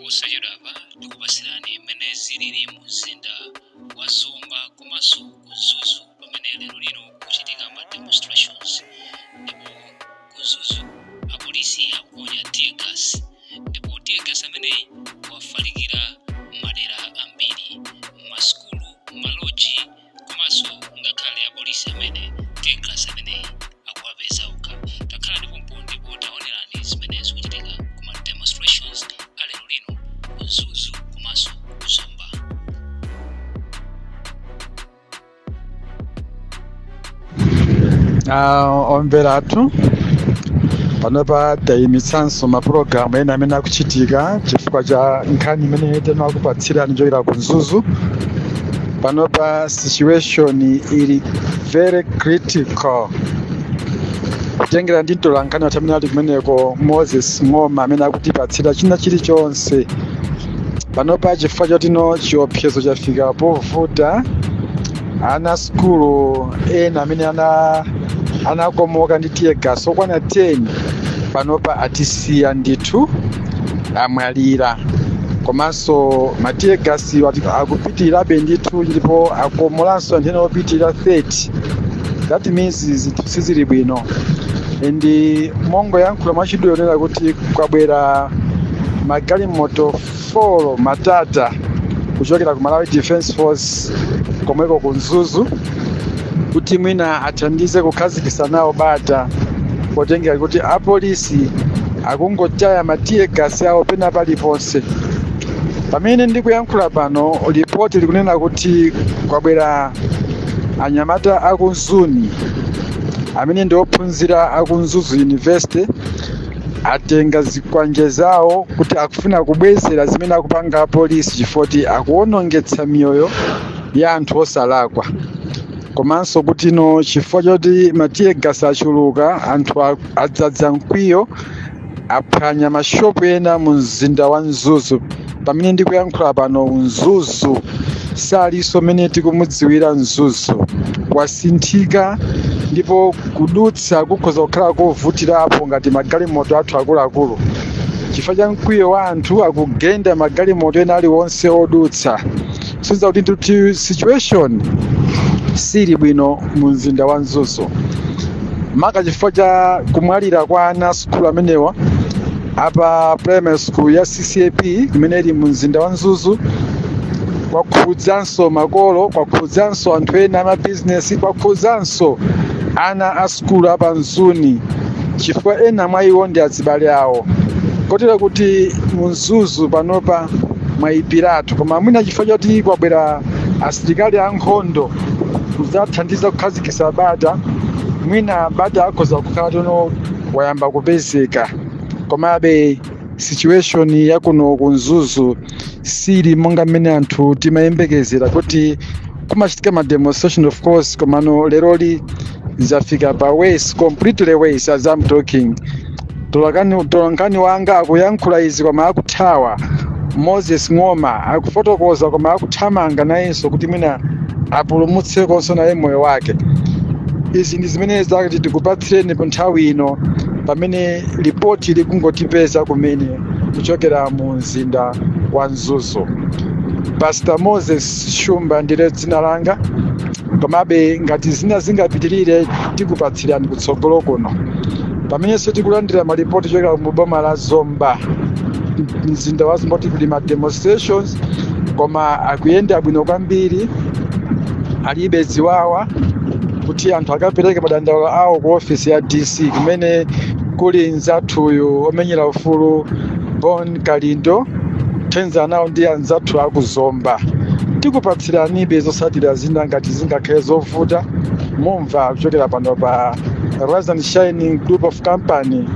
Posachedwapa tikupatsirani mmene zilili mu mzinda wa Zomba komanso ku Mzuzu, pamene lero lino kuchitika ma demonstrations. Ndipo ku Mzuzu apolisi akuponya tear gas, ndipo tear gas ameneyi wafalikira madera ambiri, masukulu, maloji, komanso ngakhale apolisi amene tear gas ameneyi akuwapeza okha. Takhala ndipompo ndipo taonerani zimene zikuchitika ku ma demonstrations a lero lino ku Mzuzu komanso ku Zomba. Omvera athu, panopa tayimitsanso mapulogalamu ena amene akuchitika chifukwa cha nkhani imene tinakupatsirani kuchokera ku Mzuzu. Panopa situation ili very critical, kutengera ndi mtolankhani wathu amene ali kumeneko, Moses Ng'oma, amene akutipatsira china chilichonse. Panopa chifukwa chotino chiopsezo chafika povuta, ana sukulu ena amene anakomoka ndi tear gas okwana 10 panopa atisiya ndithu, amwalira. Komanso ma tear gas akupitirirabe ndithu, ndipo akomolanso anthu ena opitirira 30. That means zinthu sizili bwino. And mongoyankhula mwachidule, onera kuti kwabwera magalimoto 4 matata kuchokera ku Malawi Defence Force komweko ku Mzuzu, kuti mwina athandize kukhazikitsa nawo bata, potengera kuti apolisi akungotaya ma tear gas awo pena paliponse. Pamene ndikuyankhula pano, ripoti likunena kuti kwabwera anyamata aku Mzuni amene ndi ophunzira aku Mzuzu University, atenga zikwanje zawo kuti akufuna kubwezera zimene akupanga apolisi, chifukwa akuwonongetsa miyoyo ya anthu osalakwa, komanso kuti no chifukwa choti ma tear gas achuluka, anthu adzadza mkwiyo, aphwanya mashopu ena mu mzinda wa Mzuzu. Pamene ndikuyankhula pano, Mzuzu salinso mene tikumudziwira. Mzuzu wasinthika, ndipo kudutsa kukhoza kukhala kovutirapo ngati magalimoto athu akuluakulu, chifukwa cha mkwiyo wa anthu akugenda magalimoto ena aliwonse odutsa. Kusonyeza kuti ndithu situation sili bwino mu mzinda wa Mzuzu, maka chifukwa cha kumwalira kwa ana sukulu amenewa apa primary school ya CCAP imene ili mu mzinda wa Mzuzu. Kwakhudzanso makolo, kwakhudzanso anthu ena amabizinesi, kwakhudzanso ana a sukulu apa Mzuni, chifukwa ena mwa iwo ndi azibale awo, kotero kuti mu Mzuzu panopa mwayipiratu. Koma mwina chifukwa choti kwabwera asilikali ankhondo kudzathandiza kukhazikitsa bata, mwina bata akhoza kukhala tono wayamba kupezeka. Komabe situation yakuno ku Mzuzu sili monga mmene anthu timayembekezera kuti kumachitika ma demonstration, of course, komano leroli zafika pa worse, completely worse. As I'm talking, tolankhani wanga akuyankhula izi koma akuthawa. Moses Ng'oma akufotokoza koma akuthamanga nayenso kuti mwina apulumutsekonso naye moyo wake. Izi ndi zimene zakuti tikupatsireni pa nthawi ino, pamene ripoti likungotipeza kumene kuchokera mu mzinda wa Mzuzu. Pastor Moses Shumba ndile dzina langa. Komabe ngati zina zingapitirire, tikupatsirani kutsogolo kuno, pamenenso tikulandira malipoti kuchokera mu boma la Zomba, mzinda wa Zomba, kuti kuli ma demonstrations koma akuyenda bwino kwambiri, alibe ziwawa, kuti anthu akapereke madandaulo awo ku ofisi ya DC kumene kuli nzathuyu omenyera ufulu Bon Kalindo, kuthandiza nawo ndi anzathu akuzomba. Tikupatsiranibe zotsatira zina ngati zingakhale zovuta, mumva kuchokera pano pa Rise and Shining Group of Company,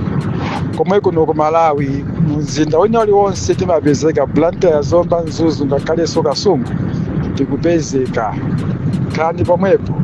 komwe kuno ku Malawi mzinda wina uliwonse timapezeka: Blantyre, Zomba, Mzuzu, ngakhalenso Kasungu tikupezeka. Khalani pomwepo.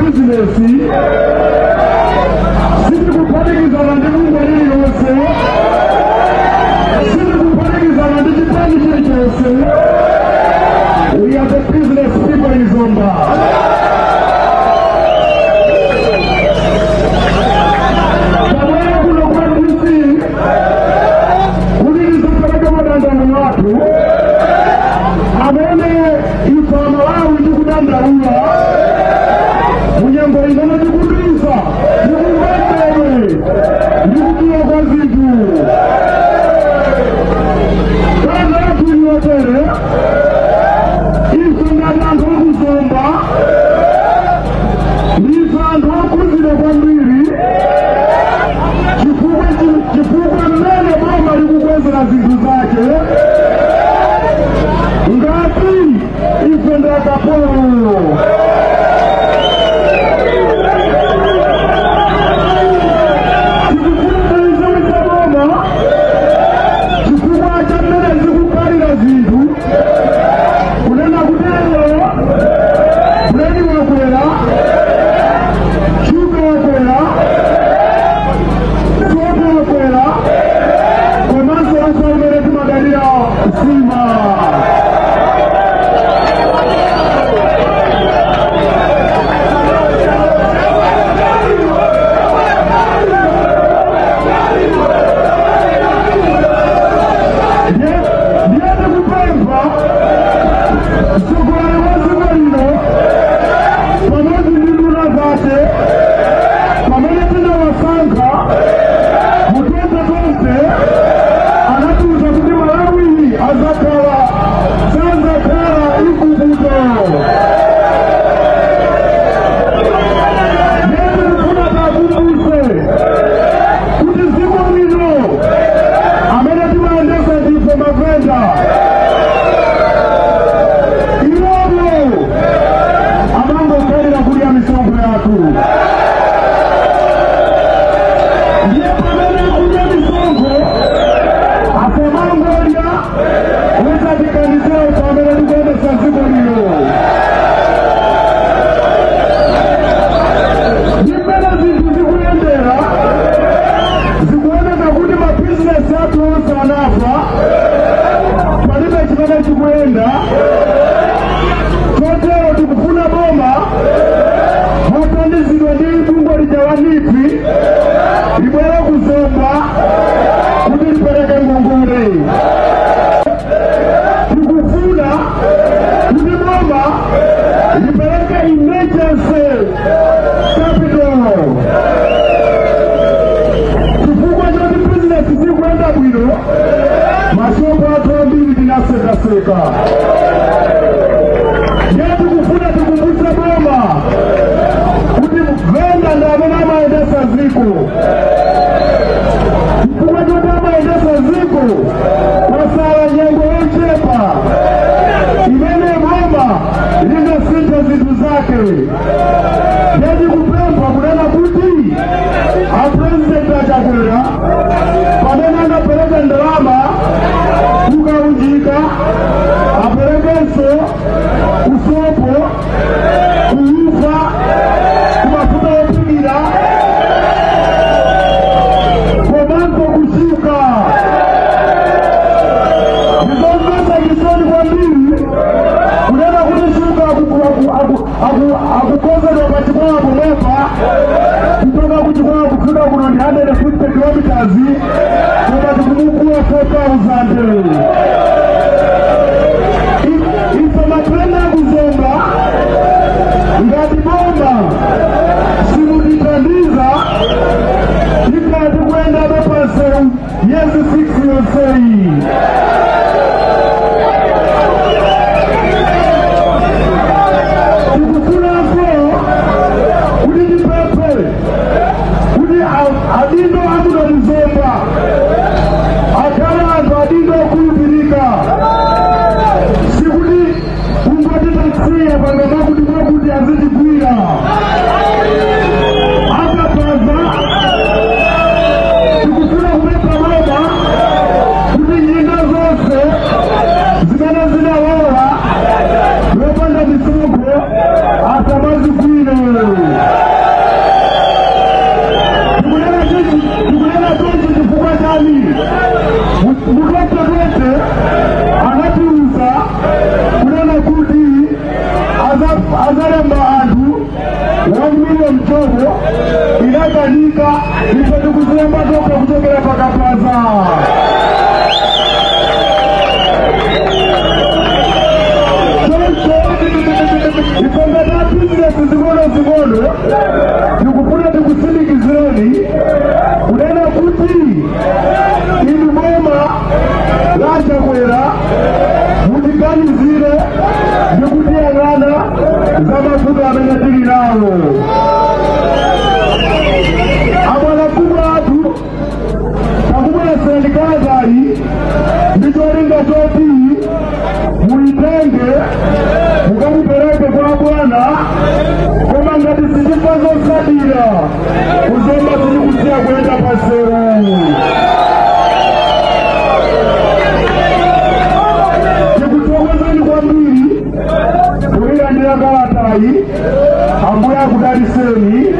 mabizinesi, sitikuphatikizana ndi bungwe lililonse, sitikuphatikizana ndi chipani chilichonse. We are the business people in Zomba. Tabwera kuno kwa DC kuti tizipereke madandaulo athu amene ife Amalawi tikudandaula munyengo imene tikudutsa ndikungwembedwe ndikudula kwa zinthu. Kazi yathu iliyotere, ife ngati anthu akuzomba ndife anthu okhuzidwa kwambiri chifukwa mmene boma likukwezera zinthu zake ngati ife ndi akapolo. Tikufuna boma chifukwa cha mmene zikukhalira zinthu, kunena kuti lero buledi wakwera, shuga wakwera, sopo wakwera, komanso ufa umene timadalira nsima. Ndiye tikupempha mtsogoleri wa dziko lino pamodzi ndi nduna zake pamene tinawasankha mu 2020, anatiuza kuti Malawi azakhala sazakhala Igupto. Ndiye tikufuna tiakumbutse kuti dziko lino amene timayendesa ndife mavenda. Iwowo amangokhalira kudya misonkho yathu. Ndiye pamene kudya misonkho, asamangolya osatiganizira pamene tikuyendesa dziko lino. Ndi mmene zinthu zikuyendera, zikuoneka kuti mabizinesi athu onse anafa, palibe chimene chikuyenda. Chotero tikufuna boma mothandizidwa ndi bungwe lija la NEEF libwere kuzomba kuti lipereke ngongole. Tikufuna kuti boma lipereke emergency capital chifukwa choti bizinesi zikuyenda bwino, mashopu athu ambiri tinasekaseka. Ndiye tikufuna tikumbutse boma kuti venda ndi amene amayendesa ziko. Chifukwa choti amayendesa ziko, kwasala nyengo yochepa imene boma lingasintha zinthu zake. Ndiye tikupempha kunena kuti apresidenti Achakwera pamene anapereka ndalama kukaunjika, aperekenso kusopo, kuufa, kumafuta ophikira komanso kushuka. Ndizomvetsa chisoni kwambiri kunena kuti shuga akukonzedwa pachikwawa pomwepa, kutoka kuchikwawa kufika kuno ndi 150 kilometers, koma tikumugula 4000. Ife mapulani akuzomba, ngati boma simutithandiza, tikhala tikuyendabe pansewu miyezi 6 yonseyi. Tikufunanso kuti tipemphe kuti adindo amuno muzomba akhale anthu adindo okhulupirika, sikuti kungoti taksiya panga mwakuti mwakuti azitigwira akapaza. Tikufuna kupempha boma kuti njinga zonse zimene zinalowa yopanda misonkho asamazigwire. Chongo inakanika ife tikuzilemba toka kuchokera pakapaza. Ifangata bizinesi zing'ono zing'ono tikufuna tikusimikizireni kunena kuti inu boma la Chakwera mutiganizire ndikutiyang'ana za mavuto amene tili nawo. Abwanakubwa athu takubweretserani kalatayi ndi cholinga choti muitenge mukamupereke kwa bwana, koma ngati sichifukwa zosadira kuzomba tili kusiya kuyenda pansewu. Tikuthokozeni kwambiri kuyilandira kalatayi. Ambuye akudaliseni.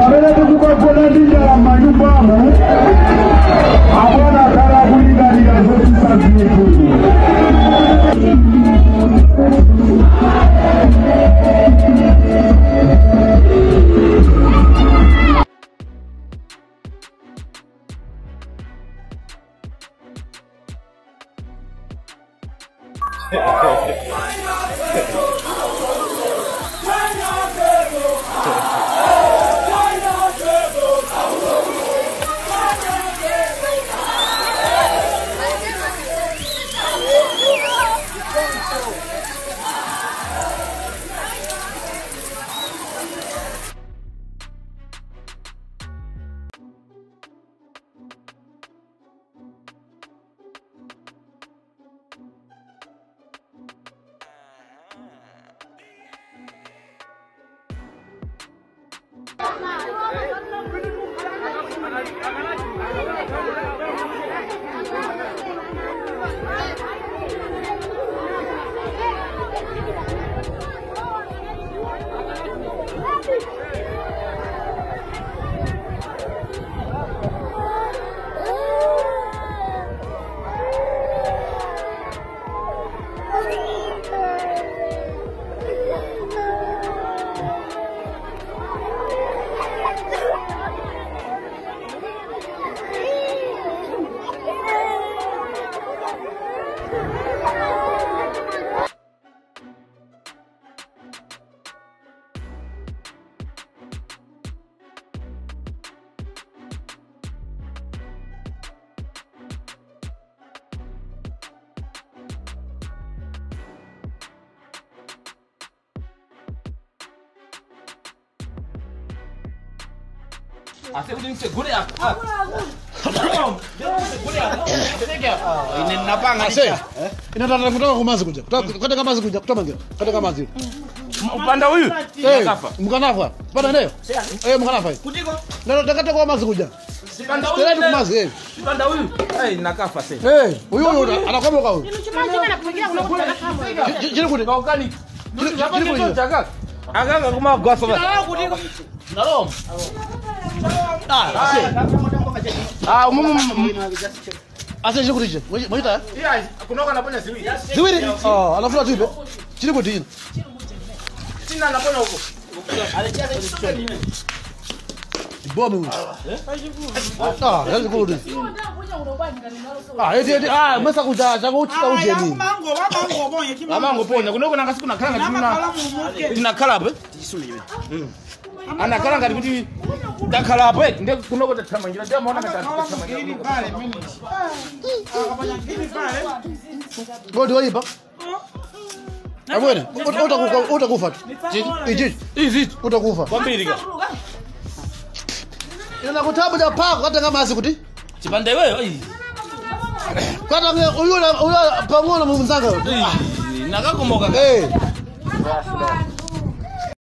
Pamene tikukagona ndi njala m'manyumbamu, abwana akhala akulingalira zotsitsa zinthu. Upanda huyu? Mukanafa. Panda nayo? Eh, mukanafa. Kutiko? Ndio takata kwa mazi kuja. Panda huyu. Mazi, Panda huyu. Eh, nakafa sasa. Eh, huyu huyu anakomoka huyu. Chini kuti. Kaukani. Chini chaka. Akanga kuma gwafa. Kutiko. Nalom. Ah, ah, mumu. Ase chini kuti. Mwita? Yeah, kunoka naponya ziwiri. Ziwiri? Ah, alafu tuipe. Chini kuti. Chini naponya huko. Bomu. Ah, yazi kuti. Ah, eti ah, masa kuja chakuchita ujeni. Amango ponya kunoko nangasi kuna khala ngati tina khala apo. Ana khala ngati kuti takhala apo nde kunoko tathamangira ndio maona ngati tathamangira. Godi waipa. Abwene, utakufa. Ichi. Izi. Utakufa. Kwambiri ka. Ina kutabu da pako kata kama asi kuti. Chipande wewe. Kata uyo uyo pang'ono mumzanga. Nakakomoka. Eh.